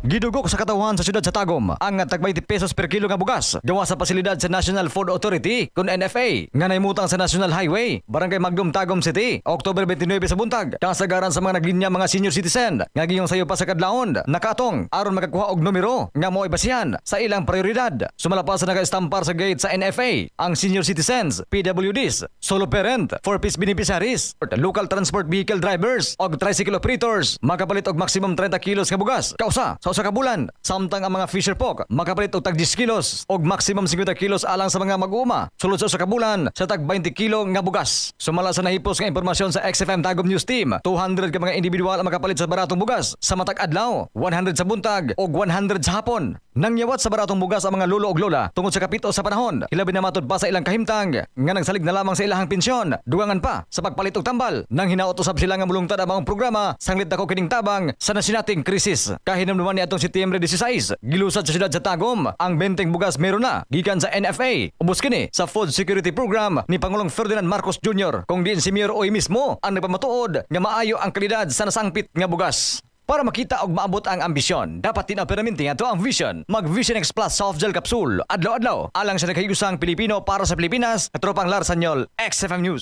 Gidugok sa katawhan sa syudad sa Tagum ang tag 20 pesos per kilo nga bugas gawa sa pasilidad sa National Food Authority kun NFA nga naimutang sa National Highway, Barangay Magdum, Tagum City, October 29 sa buntag. Kasagaran sa mga naglinya mga senior citizen nga giyong sayo pa sa kadlawon nakatong aron makakuha og numero nga mo'y basihan sa ilang prioridad. Sumala pa sa nagaestampar sa gate sa NFA ang senior citizens, PWDs, solo parent, 4-piece beneficiaries, local transport vehicle drivers og tricycle operators makapalit og maximum 30 kilos nga bugas kausa sa usa ka bulan, samtang ang mga fisher folk makapalit og tag 10 kilos og maximum 50 kilos alang sa mga mag-uuma sulod sa usa ka bulan sa tag 20 kilo nga bugas. Sumala sa nahipos nga impormasyon sa XFM Tagum News Team, 200 ka mga individual ang makapalit sa baratong bugas sa matag adlaw, 100 sa buntag og 100 sa hapon. Nangyawat sa baratong bugas ang mga lolo og lola tungod sa kapito sa panahon. Hilabi na matud pa sa ilang kahimtang nga nagsalig na lamang sa ilahang pensyon. Dugangan pa sa pagpalit og tambal. Nang hinaot usab sila nga mulungtad ang maong programa sanglit dako kining tabang sa nasinating krisis. Kahinumduman ni atong Setyembre 16, gilusad sa syudad sa Tagum ang benteng bugas meron na gikan sa NFA. Ubos kini sa Food Security Program ni Pangulong Ferdinand Marcos Jr. kung diin si Mayor Uy mismo ang nagpamatuod nga maayo ang kalidad sa nasangpit nga bugas. Para makita og maabot ang ambisyon, dapat tin permanente nga ang vision. Mag Vision X Plus Soft Gel Capsule. Adlaw-adlaw alang sa nagkahigusang Pilipino para sa Pilipinas. Katropang Larsanyol, XFM News.